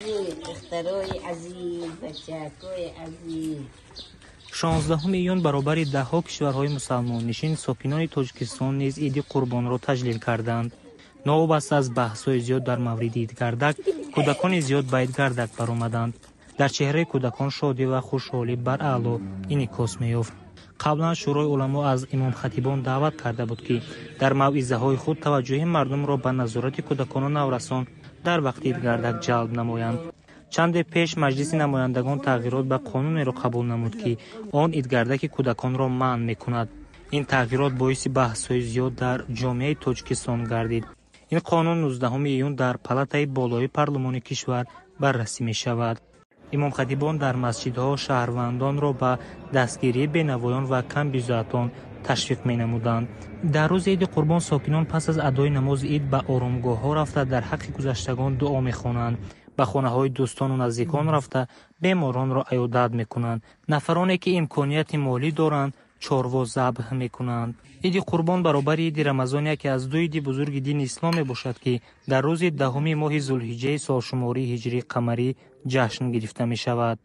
Духтарои азиз, бачакои азиз. 16 июн баробари даҳҳо кишварҳои мусалмоннишин сокинони Тоҷикистон низ Иди Қурбонро таҷлил карданд. Новобаста аз баҳсҳои зиёд дар мавриди идгардак, кӯдакони зиёд ба идгардак баромаданд. Дар чеҳраи кӯдакон шодӣ ва хушҳолӣ бараъло инъикос меёфт. Қаблан Шӯрои уламо аз имомхатибон даъват карда буд, ки дар мавъизаҳои худ таваҷҷӯҳи мардумро ба назорати кӯдакону наврасон дар вақти идгардак ҷалб намоянд. Чанде пеш Маҷлиси намояндагон тағйирот ба қонунеро қабул намуд, ки он идгардаки кӯдаконро манъ мекунад. Ин тағйирот боиси баҳсҳои зиёд дар ҷомеаи Тоҷикистон гардид. Ин қонун 19 июн дар палатаи болои парлумони кишвар баррасӣ мешавад. Имомхатибон дар масҷидҳо шаҳрвандонро ба дастгирии бенавоён ва камбизоатон ташвиқ менамуданд. Дар рӯзи Иди Қурбон сокинон пас аз адои намози ид ба оромгоҳҳо рафта, дар ҳаққи гузаштагон дуо мехонанд, ба хонаҳои дӯстону наздикон рафта, беморонро аёдат мекунанд. Нафароне ки имконияти молӣ доранд, чорво забҳ мекунанд. Иди Қурбон баробари Иди Рамазон яке аз ду иди бузурги дини ислом мебошад, ки дар рӯзи 10-уми моҳи зулҳиҷҷаи солшумории ҳиҷрии қамарӣ ҷашн гирифта мешавад.